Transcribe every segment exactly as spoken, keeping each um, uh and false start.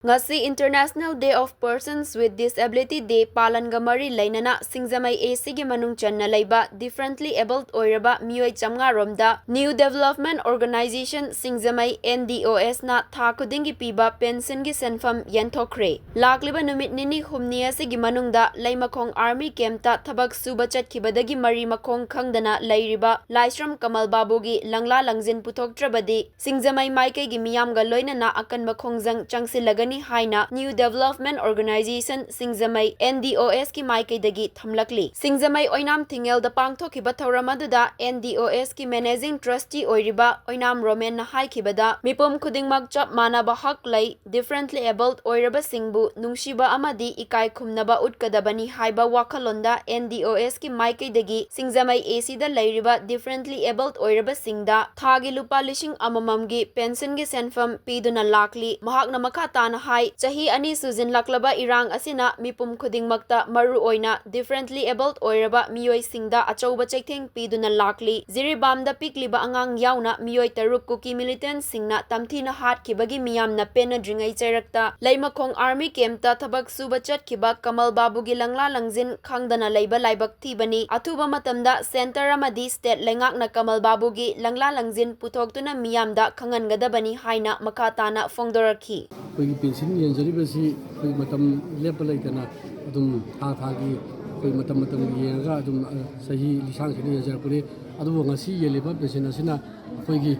ꯉꯁꯤ International Day of Persons with Disability Day ꯄꯥꯂꯟꯒ ꯃꯔꯤ ꯂꯩꯅꯅ ꯁꯤꯡꯖꯃꯩ A Cꯒꯤ ꯃꯅꯨꯡ ꯆꯟꯅ ꯂꯩꯕ differently abled ꯑꯣꯏꯔꯕ ꯃꯤꯑꯣꯏ ꯆꯥꯝꯃꯉꯥ ꯔꯣꯝꯗ New Development Organization ꯁꯤꯡꯖꯃꯩ, N D O S ꯅ ꯊꯥ ꯈꯨꯗꯤꯡꯒꯤ ꯄꯤꯕ ꯄꯦꯟꯁꯟꯒꯤ ꯁꯦꯟꯐꯝ ꯌꯦꯟꯊꯣꯛꯈ꯭ꯔꯦ꯫ ꯂꯥꯛꯂꯤꯕ ꯅꯨꯃꯤꯠ ꯅꯤꯅꯤ ꯍꯨꯝꯅꯤ ꯑꯁꯤꯒꯤ ꯃꯅꯨꯡꯗ ꯂꯩꯃꯈꯣꯡ Army Campꯇ ꯊꯕꯛ ꯁꯨꯕ ꯆꯠꯈꯤꯕꯗꯒꯤ ꯃꯔꯤ ꯃꯈꯣꯡ ꯈꯪꯗꯅ ꯂꯩꯔꯤꯕ ꯂꯥꯏꯁ꯭ꯔꯝ ꯀꯃꯜ ꯕꯥꯕꯨꯒꯤ ꯂꯪꯂꯥ ꯂꯪꯖꯤꯟ ꯄꯨꯊꯣꯛꯇ꯭ꯔꯕꯗꯤ ꯁꯤꯡꯖꯃꯩ ꯃꯥꯏꯀꯩꯒꯤ ꯃꯤꯌꯥꯝꯒ ꯂꯣꯏꯅꯅ ꯑꯀꯟꯕ ꯈꯣꯡꯖꯪ ꯆꯪꯁꯤꯜꯂꯒꯅꯤ ꯍꯥꯏꯅ New Development Organization ꯁꯤꯡꯖꯃꯩ, N D O S ꯀꯤ ꯃꯥꯏꯀꯩꯗꯒꯤ ꯊꯝꯂꯛꯂꯤ꯫ ꯁꯤꯡꯖꯃꯩ ꯑꯣꯏꯅꯥꯝ ꯊꯤꯡꯉꯦꯜꯗ ꯄꯥꯡꯊꯣꯛꯈꯤꯕ ꯊꯧꯔꯝ ꯑꯗꯨꯗ N D O S ꯀꯤ Managing Trustee ꯑꯣꯏꯔꯤꯕ ꯑꯣꯏꯅꯥꯝ ꯔꯣꯃꯦꯟꯅ ꯍꯥꯏꯈꯤꯕꯗ, ꯃꯤꯄꯨꯝ ꯈꯨꯗꯤꯡꯃꯛ ꯆꯞ ꯃꯥꯟꯅꯕ ꯍꯛ ꯂꯩ, differently abled ꯑꯣꯏꯔꯕꯁꯤꯡꯕꯨ ꯅꯨꯡꯁꯤꯕ ꯑꯃꯗꯤ ꯏꯀꯥꯏ ꯈꯨꯝꯅꯕ ꯎꯠꯀꯗꯕꯅꯤ ꯍꯥꯏꯕ ꯋꯥꯈꯜꯂꯣꯟꯗ N D O S ꯀꯤ ꯃꯥꯏꯀꯩꯗꯒꯤ ꯁꯤꯡꯖꯃꯩ A Cꯗ ꯂꯩꯔꯤꯕ differently abled ꯑꯣꯏꯔꯕꯁꯤꯡꯗ ꯊꯥꯒꯤ ꯂꯨꯄꯥ ꯂꯤꯁꯤꯡ ꯑꯃꯃꯝꯒꯤ ꯄꯦꯟꯁꯟꯒꯤ ꯁꯦꯟꯐꯝ ꯄꯤꯗꯨꯅ ꯂꯥꯛꯂꯤ꯫ ꯃꯍꯥꯛꯅ ꯃꯈꯥ ꯇꯥꯅ ꯍꯥꯏ, ꯆꯍꯤ ꯑꯅꯤ ꯁꯨꯖꯤꯟꯂꯛꯂꯕ ꯏꯔꯥꯡ ꯑꯁꯤꯅ ꯃꯤꯄꯨꯝ ꯈꯨꯗꯤꯡꯃꯛꯇ, ꯃꯔꯨꯑꯣꯏꯅ differently abled ꯑꯣꯏꯔꯕ ꯃꯤꯑꯣꯏꯁꯤꯡꯗ ꯑꯆꯧꯕ ꯆꯩꯊꯦꯡ ꯄꯤꯗꯨꯅ ꯂꯥꯛꯂꯤ꯫ ꯖꯤꯔꯤꯕꯥꯝꯗ ꯄꯤꯛꯂꯤꯕ ꯑꯉꯥꯡ ꯌꯥꯎꯅ ꯃꯤꯑꯣꯏ ꯇꯔꯨꯛ ꯀꯨꯀꯤ militantꯁꯤꯡꯅ ꯇꯝꯊꯤꯅ ꯍꯥꯠꯈꯤꯕꯒꯤ ꯃꯤꯌꯥꯝꯅ ꯄꯦꯟꯅꯗ꯭ꯔꯤꯉꯩ ꯆꯩꯔꯛꯇ ꯂꯩꯃꯈꯣꯡ Army Campꯇ ꯊꯕꯛ ꯁꯨꯕ ꯆꯠꯈꯤꯕ ꯀꯃꯜ ꯕꯥꯕꯨꯒꯤ ꯂꯪꯂꯥ ꯂꯪꯖꯤꯟ ꯈꯪꯗꯅ ꯂꯩꯕ ꯂꯥꯏꯕꯛ ꯊꯤꯕꯅꯤ꯫ ꯑꯊꯨꯕ ꯃꯇꯝꯗ centre ꯑꯃꯗꯤ state ꯂꯩꯉꯥꯛꯅ ꯀꯃꯜ ꯕꯥꯕꯨꯒꯤ ꯂꯪꯂꯥ ꯂꯪꯖꯤꯟ ꯄꯨꯊꯣꯛꯇꯨꯅ ꯃꯤꯌꯥꯝꯗ ꯈꯪꯍꯟꯒꯗꯕꯅꯤ ꯍꯥꯏꯅ ꯃꯈꯥ ꯇꯥꯅ ꯐꯣꯡꯗꯣꯔꯛꯈꯤ꯫ ꯑꯩꯈꯣꯏꯒꯤ ꯄꯦꯟꯁꯤꯟ ꯌꯦꯟꯖꯔꯤꯕꯁꯤ ꯑꯩꯈꯣꯏ ꯃꯇꯝ ꯂꯦꯞꯄ ꯂꯩꯇꯅ ꯑꯗꯨꯝ ꯊꯥ ꯊꯥꯒꯤ ꯑꯩꯈꯣꯏ ꯃꯇꯝ ꯃꯇꯝꯒꯤ ꯌꯦꯡꯉꯒ ꯑꯗꯨꯝ, ꯑ, ꯆꯍꯤ ꯂꯤꯁꯥꯡꯁꯤꯠꯅ ꯌꯦꯟꯖꯔꯛꯄꯅꯤ꯫ ꯑꯗꯨꯕꯨ ꯉꯁꯤ ꯌꯦꯜꯂꯤꯕ ꯄꯦꯟꯁꯤꯟ ꯑꯁꯤꯅ ꯑꯩꯈꯣꯏꯒꯤ,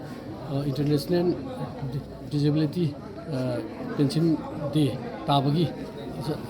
ꯑ, International Disability, ꯑ, Pension Day ꯇꯥꯕꯒꯤ,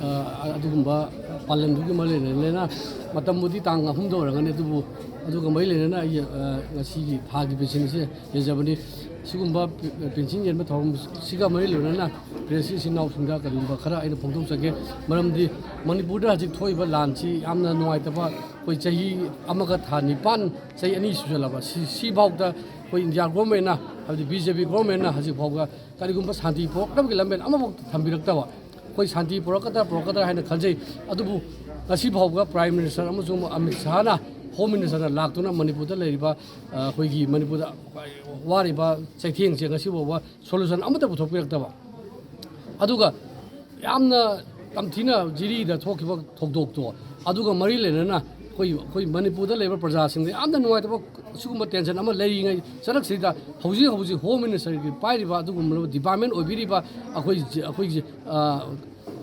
ꯑ, ꯑꯗꯨꯒꯨꯝꯕ ꯄꯥꯂꯟꯗꯨꯒꯤ ꯃꯔꯤ ꯂꯩꯅꯅ ꯃꯇꯝꯕꯨꯗꯤ ꯇꯥꯡ ꯑꯍꯨꯝꯗ ꯑꯣꯏꯔꯝꯒꯅꯤ, ꯑꯗꯨꯕꯨ ꯑꯗꯨꯒ ꯃꯔꯤ ꯂꯩꯅꯅ ꯑꯩ, ꯑ, ꯉꯁꯤꯒꯤ ꯊꯥꯒꯤ ꯄꯦꯟꯁꯤꯟ ꯑꯁꯤ ꯌꯦꯟꯖꯕꯅꯤ꯫ ꯁꯤꯒꯨꯝꯕ ꯄꯦ-, ꯄꯦꯟꯁꯤꯟ ꯌꯦꯟꯕ ꯊꯧꯔꯝꯁꯤꯒ ꯃꯔꯤ ꯂꯩꯅꯅ press ꯏꯆꯤꯟ ꯏꯅꯥꯎꯁꯤꯡꯗ ꯀꯔꯤꯒꯨꯝꯕ ꯈꯔ ꯑꯩꯅ ꯐꯣꯡꯗꯣꯛꯆꯒꯦ꯫ ꯃꯔꯝꯗꯤ ꯃꯅꯤꯄꯨꯔꯗ ꯍꯧꯖꯤꯛ ꯊꯣꯛꯏꯕ ꯂꯥꯟꯁꯤ ꯌꯥꯝꯅ ꯅꯨꯡꯉꯥꯏꯇꯕ, ꯑꯩꯈꯣꯏ ꯆꯍꯤ ꯑꯃꯒ ꯊꯥ ꯅꯤꯄꯥꯟ, ꯆꯍꯤ ꯑꯅꯤ ꯁꯨꯖꯜꯂꯕ, ꯁꯤ, ꯁꯤꯐꯥꯎꯗ ꯑꯩꯈꯣꯏ ꯏꯟꯗꯤꯌꯥ governmentꯅ, ꯍꯥꯏꯕꯗꯤ B J P governmentꯅ ꯍꯧꯖꯤꯛ ꯐꯥꯎꯕ ꯀꯔꯤꯒꯨꯝꯕ ꯁꯥꯟꯇꯤ ꯄꯨꯔꯛꯅꯕꯒꯤ ꯂꯝꯕꯦꯟ ꯑꯃꯐꯥꯎ ꯊꯝꯕꯤꯔꯛꯇꯕ꯫ ꯑꯩꯈꯣꯏ ꯁꯥꯟꯇꯤ ꯄꯨꯔꯛꯀꯗ꯭ꯔꯥ ꯄꯨꯔꯛꯀꯗ꯭ꯔꯥ ꯍꯥꯏꯅ ꯈꯟꯖꯩ, ꯑꯗꯨꯕꯨ ꯉꯁꯤ ꯐꯥꯎꯕ Prime Minister ꯑꯃꯁꯨꯡ ꯑꯃꯤꯠ ꯁꯥꯍꯅ, Home Ministerꯅ ꯂꯥꯛꯇꯨꯅ ꯃꯅꯤꯄꯨꯔꯗ ꯂꯩꯔꯤꯕ, ꯑ, ꯑꯩꯈꯣꯏꯒꯤ ꯃꯅꯤꯄꯨꯔꯗ ꯋꯥꯔꯤꯕ ꯆꯩꯊꯦꯡꯁꯦ ꯉꯁꯤ ꯐꯥꯎꯕ solution ꯑꯃꯠꯇ ꯄꯨꯊꯣꯛꯄꯤꯔꯛꯇꯕ꯫ ꯑꯗꯨꯒ ꯌꯥꯝꯅ ꯇꯝꯊꯤꯅ ꯖꯤꯔꯤꯗ ꯊꯣꯛꯈꯤꯕ ꯊꯧꯗꯣꯛꯇꯣ, ꯑꯗꯨꯒ ꯃꯔꯤ ꯂꯩꯅꯅ ꯑꯩꯈꯣꯏ, ꯑꯩꯈꯣꯏ ꯃꯅꯤꯄꯨꯔꯗ ꯂꯩꯕ ꯄ꯭ꯔꯖꯥꯁꯤꯡꯗ ꯌꯥꯝꯅ ꯅꯨꯡꯉꯥꯏꯇꯕ, ꯑꯁꯤꯒꯨꯝꯕ ꯇꯦꯟꯁꯟ ꯑꯃ ꯂꯩꯔꯤꯉꯩ ꯆꯔꯛꯁꯤꯗ, ꯍꯧꯖꯤꯛ ꯍꯧꯖꯤꯛ ꯍꯣꯝ ꯃꯤꯅꯤꯁꯇꯔꯒꯤ ꯄꯥꯏꯔꯤꯕ ꯑꯗꯨꯒꯨꯝꯂꯕ ꯗꯤꯄꯥꯔꯠꯃꯦꯟ ꯑꯣꯏꯕꯤꯔꯤꯕ ꯑꯩꯈꯣꯏ, ꯑꯩꯈꯣꯏꯒꯤ, ꯑ,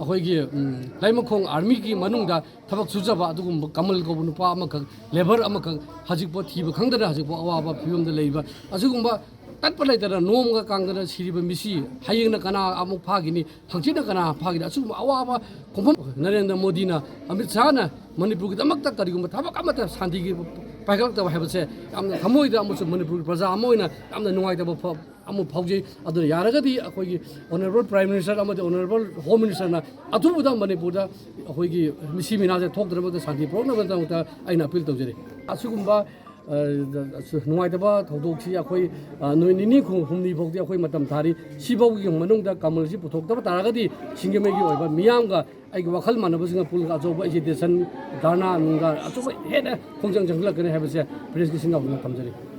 ꯑꯩꯈꯣꯏꯒꯤ, ꯎꯝ, ꯂꯩꯃꯈꯣꯡ ꯑꯥꯔꯃꯤꯒꯤ ꯃꯅꯨꯡꯗ ꯊꯕꯛ ꯁꯨꯖꯕ ꯑꯗꯨꯒꯨꯝꯕ ꯀꯃꯜ ꯀꯧꯕ ꯅꯨꯄꯥ ꯑꯃꯈꯛ, ꯂꯦꯕꯔ ꯑꯃꯈꯛ ꯍꯧꯖꯤꯛꯐꯥꯎ ꯊꯤꯕ ꯈꯪꯗꯅ ꯍꯧꯖꯤꯛꯐꯥꯎ ꯑꯋꯥꯕ ꯐꯤꯕꯝꯗ ꯂꯩꯕ, ꯑꯁꯤꯒꯨꯝꯕ ꯇꯠꯄ ꯂꯩꯇꯅ ꯅꯣꯝꯒ ꯀꯥꯡꯗꯅ ꯁꯤꯔꯤꯕ ꯃꯤꯁꯤ ꯍꯌꯦꯡꯅ ꯀꯅꯥ ꯑꯃꯨꯛ ꯐꯥꯈꯤꯅꯤ, ꯍꯪꯆꯤꯠꯅ ꯀꯅꯥ ꯐꯥꯈꯤꯅꯤ? ꯑꯁꯤꯒꯨꯝꯕ ꯑꯋꯥꯕ ꯈꯣꯡꯐꯝ ꯅꯔꯦꯟꯗ꯭ꯔ ꯃꯣꯗꯤꯅ, ꯑꯃꯤꯠ ꯁꯥꯍꯅ ꯃꯅꯤꯄꯨꯔꯒꯤꯗꯃꯛꯇ ꯀꯔꯤꯒꯨꯝꯕ ꯊꯕꯛ ꯑꯃꯠꯇ ꯁꯥꯟꯇꯤꯒꯤ ꯄꯥꯏꯈꯠꯂꯛꯇꯕ ꯍꯥꯏꯕꯁꯦ ꯌꯥꯝꯅ ꯊꯃꯣꯏꯗ ꯑꯃꯁꯨꯡ ꯃꯅꯤꯄꯨꯔꯒꯤ ꯄ꯭ꯔꯖꯥ ꯑꯃ ꯑꯣꯏꯅ ꯌꯥꯝꯅ ꯅꯨꯡꯉꯥꯏꯇꯕ ꯐ-, ꯑꯃ ꯐꯥꯎꯖꯩ꯫ ꯑꯗꯨꯅ ꯌꯥꯔꯒꯗꯤ ꯑꯩꯈꯣꯏꯒꯤ ꯑꯣꯅꯔꯦꯕꯜ ꯄ꯭ꯔꯥꯏꯝ ꯃꯤꯅꯤꯁꯇꯔ ꯑꯃꯗꯤ ꯑꯣꯅꯔꯦꯕꯜ ꯍꯣꯝ ꯃꯤꯅꯤꯁꯇꯔꯅ ꯑꯊꯨꯕꯗ ꯃꯅꯤꯄꯨꯔꯗ ꯑꯩꯈꯣꯏꯒꯤ ꯃꯤꯁꯤ ꯃꯤꯅꯥꯁꯦ ꯊꯣꯛꯇꯅꯕꯗ ꯁꯥꯟꯇꯤ ꯄꯨꯔꯛꯅꯕꯒꯤꯗꯃꯛꯇ ꯑꯩꯅ ꯑꯄꯤꯜ ꯇꯧꯖꯔꯤ꯫ ꯑꯁꯤꯒꯨꯝꯕ, ꯑ, ꯅꯨꯡꯉꯥꯏꯇꯕ ꯊꯧꯗꯣꯛꯁꯤ ꯑꯩꯈꯣꯏ, ꯑ, ꯅꯨꯃꯤꯠ ꯅꯤꯅꯤ ꯍꯨꯝ-, ꯍꯨꯝꯅꯤ ꯐꯥꯎꯗꯤ ꯑꯩꯈꯣꯏ ꯃꯇꯝ ꯊꯥꯔꯤ꯫ ꯁꯤꯐꯥꯎꯒꯤ ꯃꯅꯨꯡꯗ ꯀꯃꯜꯁꯤ ꯄꯨꯊꯣꯛꯇꯕ ꯇꯥꯔꯒꯗꯤ ꯁꯤꯡꯖꯃꯩꯒꯤ ꯑꯣꯏꯕ ꯃꯤꯌꯥꯝꯒ ꯑꯩꯒꯤ ꯋꯥꯈꯜ ꯃꯥꯟꯅꯕꯁꯤꯡꯒ ꯄꯨꯜꯂꯒ ꯑꯆꯧꯕ ꯑꯦꯖꯤꯇꯦꯁꯟ, ꯙꯔꯅꯥ ꯅꯨꯡꯗꯥ ꯑꯆꯧꯕ ꯍꯦꯟꯅ ꯈꯣꯡꯖꯪ ꯆꯪꯁꯤꯜꯂꯛꯀꯅꯤ ꯍꯥꯏꯕꯁꯦ ꯄ꯭ꯔꯦꯁꯀꯤ ꯁꯤꯡꯒꯥꯎꯗꯨꯅ ꯊꯝꯖꯔꯤ꯫